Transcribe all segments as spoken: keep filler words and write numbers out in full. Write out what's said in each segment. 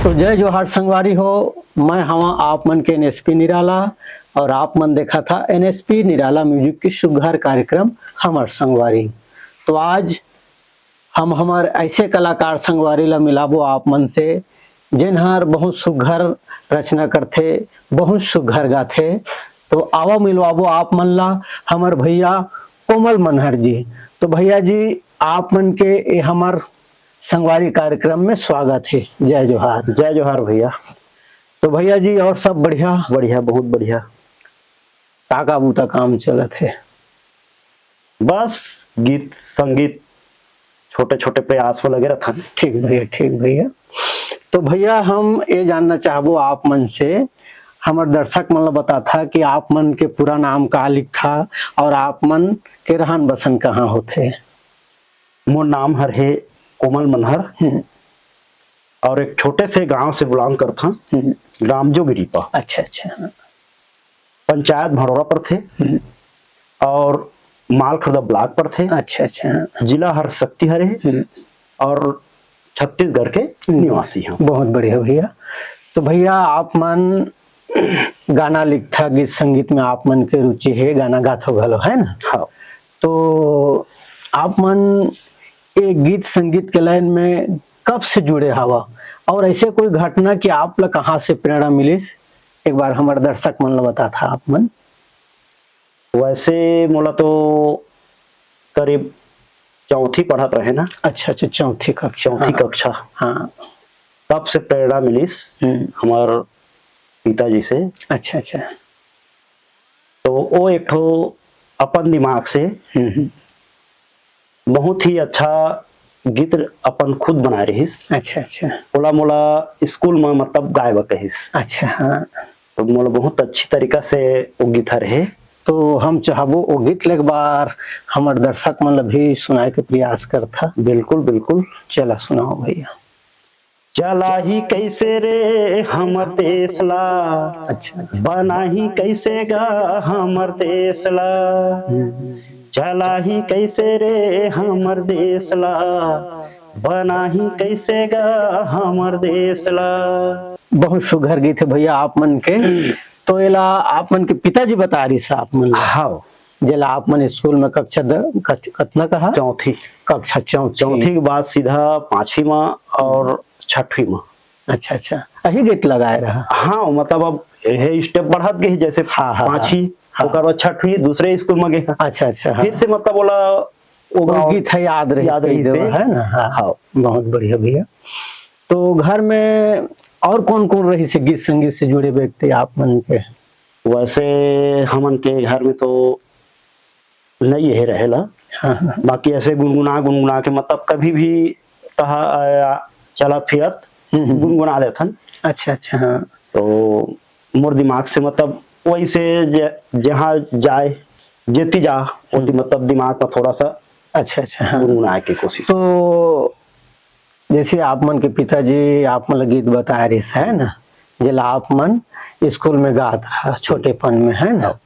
तो जय जोहार संगवारी हो, मैं हवा आप मन के एनएसपी निराला और आप मन देखा था एनएसपी निराला म्यूजिक की सुघर कार्यक्रम हमर संगवारी। तो आज हम हमर ऐसे कलाकार संगवारी ला मिलाबो आप मन से, जेन हर बहुत सुघर रचना करथे, बहुत सुघर गाथे। तो आवा मिलवाबो आप मन ला हमर भैया कोमल मनहर जी। तो भैया जी, आप मन के ए हमर संगवारी कार्यक्रम में स्वागत है। जय जोहार। जय जोहार भैया। तो भैया जी, और सब बढ़िया? बढ़िया, बहुत बढ़िया। का का बूता काम चलत है? बस गीत संगीत, छोटे छोटे प्रयास में लगे रहथन। ठीक भैया, ठीक भैया। तो भैया, हम ये जानना चाहबो आप मन से, हमर दर्शक मन ला बता था कि आप मन के पूरा नाम का लिखथा और आप मन के रहन बसन कहाँ होथे? मोर नाम हर हे कोमल मनहर हम्म। और एक छोटे से गांव से बिलोंग करथन, हम्म। गांव जोगिरीपा। अच्छा, अच्छा। पंचायत भड़ोरा पड़थे हम्म। और मालखुर्दा ब्लॉक पड़थे। अच्छा, अच्छा। जिला हर शक्ति हरे हम्म। और छत्तीसगढ़ के हम्म। निवासी हूँ। बहुत बढ़िया भैया। तो भैया, आप मन गाना लिखथा, गीत संगीत में आप मन के रुचि है, गाना गाथो घलो, है ना? हाँ। तो आप मन एक गीत संगीत के लाइन में कब से जुड़े हवा और ऐसे कोई घटना कि आप ला कहाँ से प्रेरणा मिलिस, एक बार हमर दर्शक मन ला बता था आप मन। वैसे मोला तो करीब चौथी पढ़त रहे ना। अच्छा, अच्छा, चौथी कक्षा। चौथी हाँ। कक्षा। हाँ। तब से प्रेरणा मिलिस हम्म। हमार पिताजी से। अच्छा, अच्छा। तो वो एक ठो अपन दिमाग से हम्म, हम्म। बहुत ही अच्छा गीत अपन खुद बनाए रहिस। अच्छा, अच्छा। ओला मोला स्कूल में मतलब गाए बर कहिस। अच्छा, हाँ। तो मोला बहुत अच्छी तरीका से वो गीत हर है। तो हम चाहबो वो गीत ले एक बार हमर दर्शक मन ला भी सुनाए के प्रयास करथा। बिल्कुल, बिल्कुल। चला सुनाओ भैया। चलाही कैसे रे हमर देश ला, अच्छा, अच्छा। बनाही कैसे गा हमर देश ला। हम्म। चलाही कैसे रे हमर देश ला, बनाही कैसे गा हमर देश ला। बहुत सुघर गीत है भैया आप मन के। तो एला आप मन के पिताजी बता रही सा आप मन ला। हाँ। जेला आप मन स्कूल में कक्षा द-, कच-, कतना कहा? चौथी। कक्षा चौथी। चौथी के बाद सीधा पांचवी में और छठवीं में। अच्छा, अच्छा। अही गीत लगाए रहा? हाँ, मतलब अब हे step बढ़त गई, जैसे हाँ, हाँ, पांचवी, हाँ। ओकर बाद छठवीं, दूसरे स्कूल में गए। अच्छा, अच्छा, हाँ। फिर से मतलब बोला, वो वो गाँव गीत है याद रही, याद कई रही देवा, से। है ना? हाँ। हाँ। बहुत बढ़िया भैया। तो घर में और कौन-कौन रही से गीत संगीत से जुड़े व्यक्ति आप मन के? वैसे हमन के घर में तो नहीं यही रहेला। हाँ, हाँ। बाकी ऐसे गुनगुना, गुनगुना के मतलब कभी भी कहा, आ, चलत फिरत हम्म, हम्म। गुनगुना लेथन। अच्छा, अच्छा, हाँ। तो मोर दिमाग से मतलब वैसे ज-, जहाँ जाए, जेती जा, ओती हम्म। मतलब दिमाग में थोड़ा सा अच्छा, अच्छा, हाँ। गुनगुनाए के कोशिश। तो जैसे आप मन के पिताजी आप मन ला गीत बताए रहिस, है ना, जेला आप मन स्कूल में गात रहा छोटेपन में, है ना? हाँ।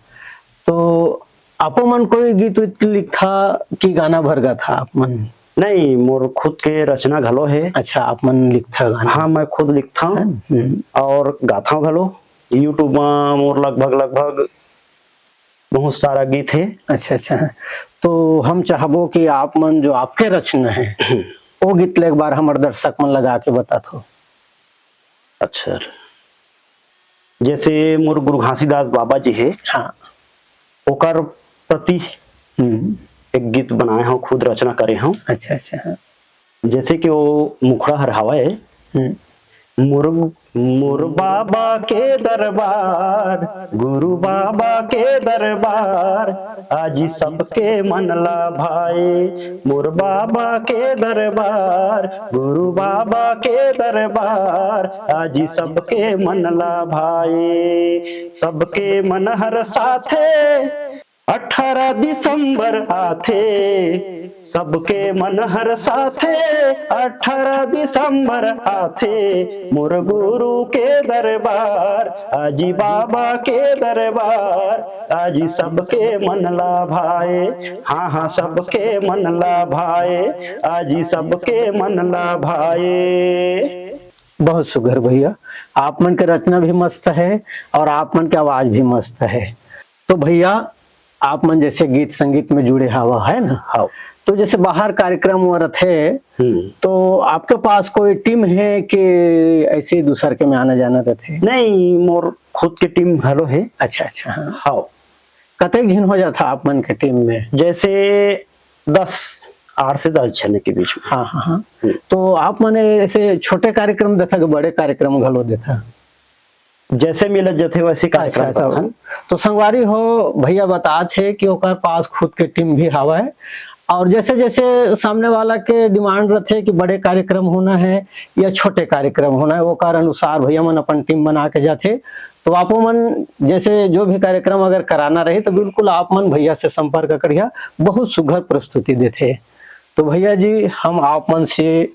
तो आपो मन कोई गीत उत लिखा कि गाना भर गाथा आप मन? नहीं, मोर खुद के रचना घलो है। अच्छा, आप मन लिखथा गाना? हाँ, मैं खुद लिखथा हूँ है? हम्म। और गाथा घलो। YouTube में मोर लगभग, लगभग बहुत सारा गीत है। अच्छा, अच्छा। तो हम चाहबो कि आप मन जो आपके रचना है, हम्म। वो गीत ले एक बार हमर दर्शक मन लगा के बता दो। अच्छा, जैसे मोर गुरु घासीदास बाबा जी है, हाँ। ओकर प्रति हम्म। एक गीत बनाए हूँ, खुद रचना करे हूँ। अच्छा, अच्छा, हाँ। जैसे कि वो मुखड़ा हर हवा है, हम्म। मोर, मोर बाबा के दरबार, गुरु बाबा के दरबार, आज सबके मन ला भाए। मोर बाबा के दरबार, गुरु बाबा के दरबार, आज सबके मन ला भाए। सबके मन हर साथे, अठारह दिसंबर आथे, सबके मन हर साथे। अठारह दिसंबर आथे, मोर गुरु के दरबार, आजी बाबा के दरबार, आजी सबके मन ला भाए। हाँ, हाँ, सबके मन ला भाए, आजी सबके मन ला भाए। बहुत सुघर भैया, आप मन के रचना भी मस्त है और आप मन के आवाज भी मस्त है। तो भैया, आप मन जैसे गीत संगीत में जुड़े हवा, है ना? हाँ। तो जैसे बाहर कार्यक्रम हो रथे, हम्म। तो आपके पास कोई टीम है कि ऐसे ही दूसर के में आना जाना रथे? नहीं, मोर खुद के टीम घलो है। अच्छा, अच्छा, हाँ। हाँ। कतेक झिन हो जाता आप मन के टीम में? जैसे दस, आठ से दस जने के बीच में। हाँ, हाँ, हाँ। हम्म। तो आप मने ऐसे छोटे कार्यक्रम देखा कि बड़े कार्यक्रम घलो देखा? जैसे मिलत जथे वैसे कार्यक्रम अच्छा, अच्छा। करथन। तो संगवारी हो, भैया बतात हे कि ओकर पास खुद के टीम भी हवय, और जैसे जैसे सामने वाला के डिमांड रथे कि बड़े कार्यक्रम होना है या छोटे कार्यक्रम होना है, ओकर अनुसार भैया मन अपन टीम बना के जाथे। तो आपो मन जैसे जो भी कार्यक्रम अगर कराना रही तो बिल्कुल आप मन भैया से संपर्क करिहा, बहुत सुघर प्रस्तुति देथे। तो भैया जी, हम आप मन से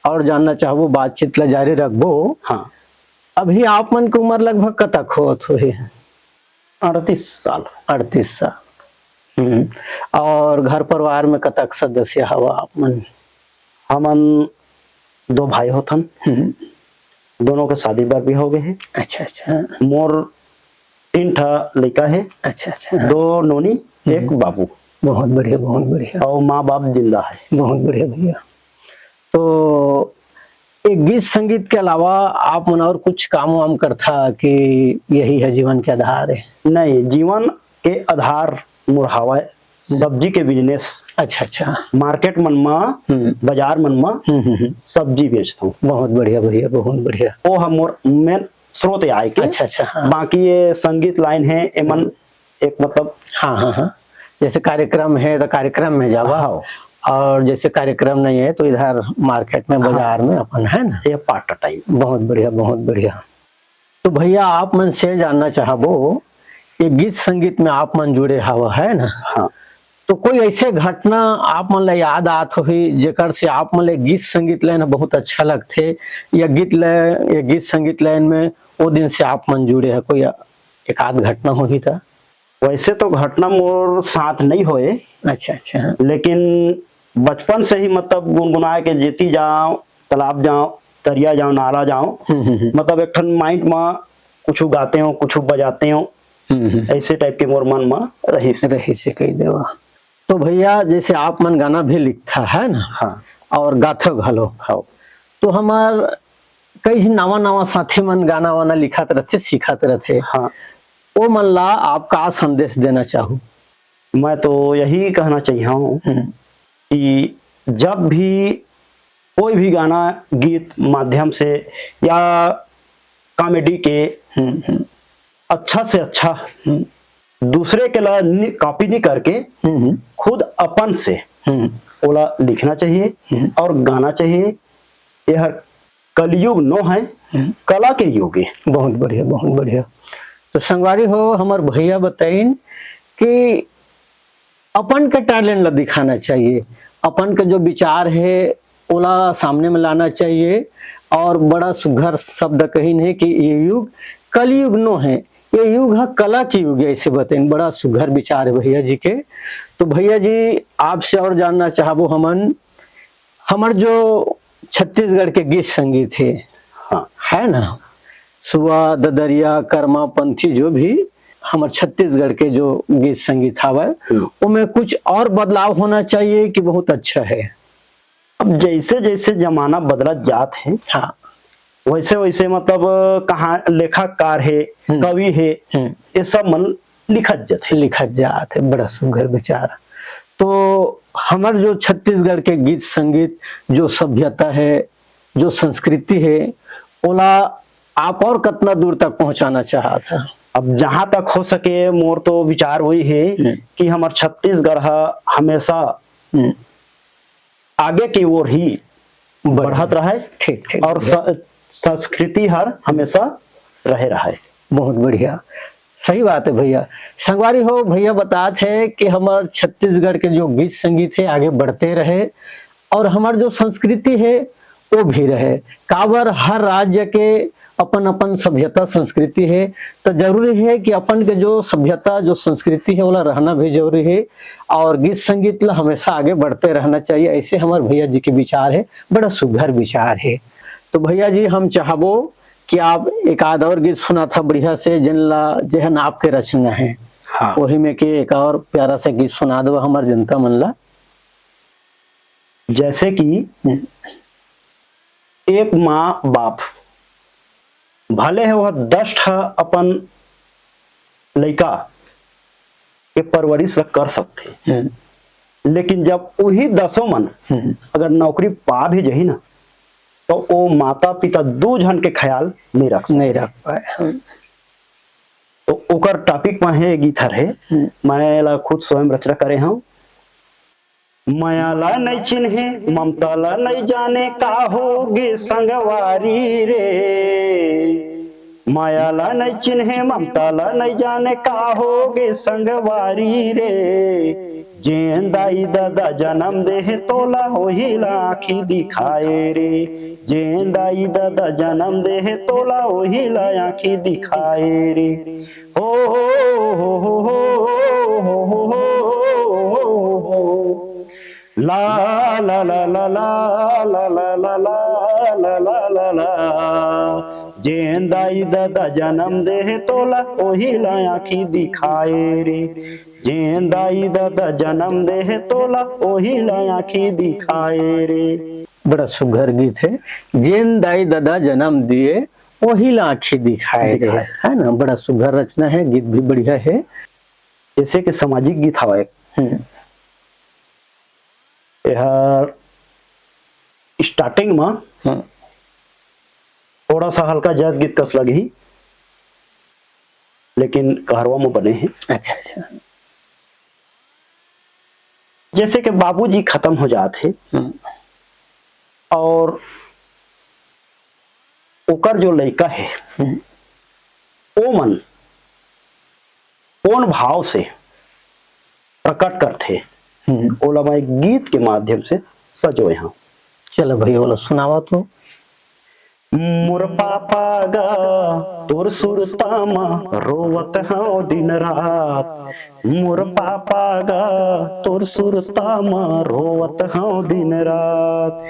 और जानना चाहबो, बातचीत ला जारी रखबो। हाँ। अभी आप मन के उम्र लगभग कतक होत होही? अड़तीस साल। अड़तीस साल। हम्म। और घर परिवार में कतक सदस्य हवा आप मन? हमन दो भाई होथन। हम्म। दोनों के शादी बर भी हो गए हे। अच्छा, अच्छा। मोर तीन ठा लइका हे। अच्छा, अच्छा। दो नोनी, हम्म। एक बाबू। बहुत बढ़िया, बहुत बढ़िया। और माँ बाप जिंदा है। बहुत बढ़िया भैया। तो एक गीत संगीत के अलावा आप मन और कुछ काम वाम करथा कि यही है जीवन के आधार है? नहीं, जीवन के आधार मोर हवय हम्म। सब्जी के बिजनेस। अच्छा, अच्छा। मार्केट मन म, हम्म। बाजार मन म हम्म, हम्म, हम्म। सब्जी बेचथंव। बहुत बढ़िया भैया, बहुत बढ़िया। वो ह मोर मेन स्रोत आय के। अच्छा, अच्छा, हाँ। बाकी ये संगीत लाइन है, एमन हम्म। एक मतलब हाँ, हाँ, हाँ। जैसे कार्यक्रम है तो कार्यक्रम में जावा, हाँ। और जैसे कार्यक्रम नहीं है तो इधर मार्केट में, हाँ। बाजार में अपन, है ना? ये पार्ट टाइम। बहुत बढ़िया, बहुत बढ़िया। तो भैया, आप मन से जानना चाहबो, ये गीत संगीत में आप मन जुड़े हवा, है ना? हाँ। तो कोई ऐसे घटना आप मन ला याद आत होही, जेकर से आप मन ला गीत संगीत लाइन बहुत अच्छा लगथे, या गीत ल-, या गीत संगीत लाइन में वो दिन से आप मन जुड़े है, कोई एक आध घटना होही त? वैसे तो घटना मोर साथ नहीं होए, अच्छा, अच्छा। लेकिन बचपन से ही मतलब गुनगुनाए के जेती जाओ, तालाब जाओ, तरिया जाओ, नाला जाओ, हम्म, हम्म, हम्म। मतलब एक ठन माइंड म कुछु गाते हो, कुछु बजाते हो, हम्म, हम्म। ऐसे टाइप के मोर मन म रहिस। रहिस हे कही देवा। तो भैया, जैसे आप मन गाना भी लिखथा है ना? हाँ। और गाथो घलो। हाँ। तो हमार कई झिन नावा नावा साथी मन गाना वाना लिखत रथे, सीखत रथे। हाँ। ओ मन ला आप का संदेश देना चाहू? मैं तो यही कहना चाहिए हूँ हम्म। कि जब भी कोई भी गाना गीत माध्यम से या कॉमेडी के हम्म, हम्म। अच्छा से अच्छा हम्म। दूसरे के ला नि-, कॉपी नहीं करके हम्म, हम्म। खुद अपन से हम्म। ओला लिखना चाहिए हम्म। और गाना चाहिए। यह कलयुग नो है, हम्म। कला के युग है। बहुत बढ़िया, बहुत बढ़िया। तो संगवारी हो, हमर भैया बताइन कि अपन के टैलेंट ला दिखाना चाहिए, अपन के जो विचार है ओला सामने में लाना चाहिए। और बड़ा सुघर शब्द कहिन है कि ये युग कलयुग नो है, ये युग है कला के युग है, ऐसे बताइन। बड़ा सुघर विचार है भैया जी के। तो भैया जी, आपसे और जानना चाहबो हमन, हमर जो छत्तीसगढ़ के गीत संगीत है, हाँ। है ना, सुआ, ददरिया, कर्मा, पंथी, जो भी हमर छत्तीसगढ़ के जो गीत संगीत हावय, हम्म। ओमे कुछ और बदलाव होना चाहिए कि बहुत अच्छा है? अब जैसे जैसे जमाना बदलत जात है, हाँ। वैसे वैसे मतलब कहाँ लेखककार है, हम्म। कवि है, हम्म। ये सब मन लिखत जात है। लिखत जात है, बड़ा सुघर विचार। तो हमर जो छत्तीसगढ़ के गीत संगीत, जो सभ्यता है, जो संस्कृति है, ओला आप और कितना दूर तक पहुंचाना चाहत है? अब जहाँ तक हो सके, मोर तो विचार वही है हम्म। कि हमर छत्तीसगढ़ ह हमेशा हम्म। आगे की ओर ही बढ़े। बढ़त रहे ठीक, ठीक, और बढ़िया। स-, संस्कृति हर हमेशा रहे रहे। बहुत बढ़िया, सही बात है भैया। संगवारी हो, भैया बतात है कि हमर छत्तीसगढ़ के जो गीत संगीत है आगे बढ़ते रहे और हमर जो संस्कृति है वो भी रहे। काबर हर राज्य के अपन अपन सभ्यता संस्कृति है, तो जरूरी है कि अपन के जो सभ्यता जो संस्कृति है ओला रहना भी जरूरी है और गीत संगीत ला हमेशा आगे बढ़ते रहना चाहिए। ऐसे हमर भैया जी के विचार है, बड़ा सुघर विचार है। तो भैया जी, हम चाहबो कि आप एक आध और गीत सुनाथा बढ़िया से, जेन ला, जेहन आपके रचना है, हाँ। वही में के एक और प्यारा सा गीत सुना दो हमर जनता मन ला। जैसे कि हम्म। एक माँ बाप, भले है वह दस ठा अपन लइका के परवरिश ल कर सकथे, हम्म। लेकिन जब उही दसों मन हम्म। अगर नौकरी पा भी जही ना, तो ओ माता पिता दू झन के ख्याल नहीं रख सकते। नहीं रख पाए, हम्म। तो ओकर टॉपिक में हे गीत हर हे, हम्म। मैं एला खुद स्वयं रचना करे हूँ। मया ला नइ चिन्हे, ममता ला नइ जाने, का होगे संगवारी रे। मया ला नइ चिन्हे, ममता ला नइ जाने, का होगे संगवारी रे। जेन दाई ददा जनम देहे तोला, ओही ला आँखी दिखाए रे। जेन दाई ददा जनम देहे तोला, ओही ला आँखी दिखाए रे। हो, हो, हो, हो। ला, ला, ला, ला। जेन दाई ददा जनम देहे तोला, ओही ला आँखी दिखाए रे। जेन दाई ददा जनम देहे तोला, ओही ला आँखी दिखाए रे। बड़ा सुघर गीत है, जेन दाई ददा जनम दिए, ओही ला आँखी दिखाए रे, दिखाए। है ना? बड़ा सुघर रचना है, गीत भी बढ़िया है। जैसे कि सामाजिक गीत हवा एक, हम्म। एहर स्टार्टिंग में हम्म। थोड़ा सा हल्का जैज गीत कस लगही, लेकिन कहरवा में बने हे। अच्छा, अच्छा। जैसे कि बाबूजी खत्म हो जात हे हम्म। और ओकर जो लइका हे, हम्म। ओमन कोन भाव से प्रकट करथे, हम्म। ओला मैं गीत के माध्यम से सजोए हूँ। चलो भैया, ओला सुनावा तो। मोर पापा गा तोर सुरता म रोवत हंव दिन रात, मोर पापा गा तोर सुरता म रोवत हंव दिन रात।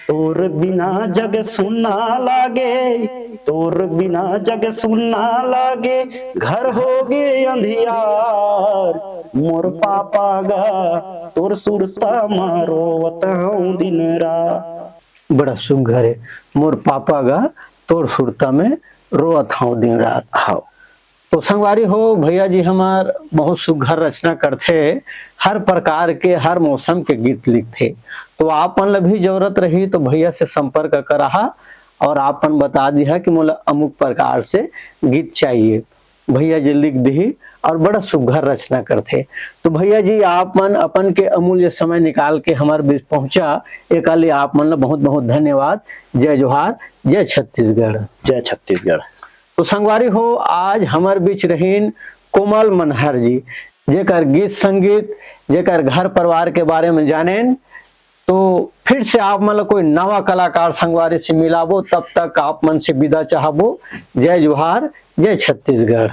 तोर बिना जग सुन्ना लागे, तोर बिना जग सुन्ना लागे, घर होगे अंधियार। मोर पापा गा तोर सुरता म रोवत हंव दिन रात। बड़ा सुघर हे, मोर पापा गा तोर सुरता में रोवत हंव दिन रात। हव। तो संगवारी हो, भैया जी हमार बहुत सुघर रचना करथे, हर प्रकार के, हर मौसम के गीत लिखथे। तो आप मन ल भी जरूरत रही तो भैया से संपर्क कराहा और आप मन बता दिहा कि मोला अमुक प्रकार से गीत चाहिए, भैया जी लिख दिही और बड़ा सुघर रचना करथे। तो भैया जी, आप मन अपन के अमूल्य समय निकाल के हमार बीच पहुंचा, एकर लिए आप मन ल बहुत बहुत धन्यवाद। जय जोहार, जय छत्तीसगढ़। जय छत्तीसगढ़। तो संगवारी हो, आज हमर बीच रहीन कोमल मनहर जी, जेकर गीत संगीत, जेकर घर परिवार के बारे में जानेन। तो फिर से आप मन ल कोई नवा कलाकार संगवारी से मिलाबो, तब तक आप मन से विदा चाहबो। जय जोहार, जय छत्तीसगढ़।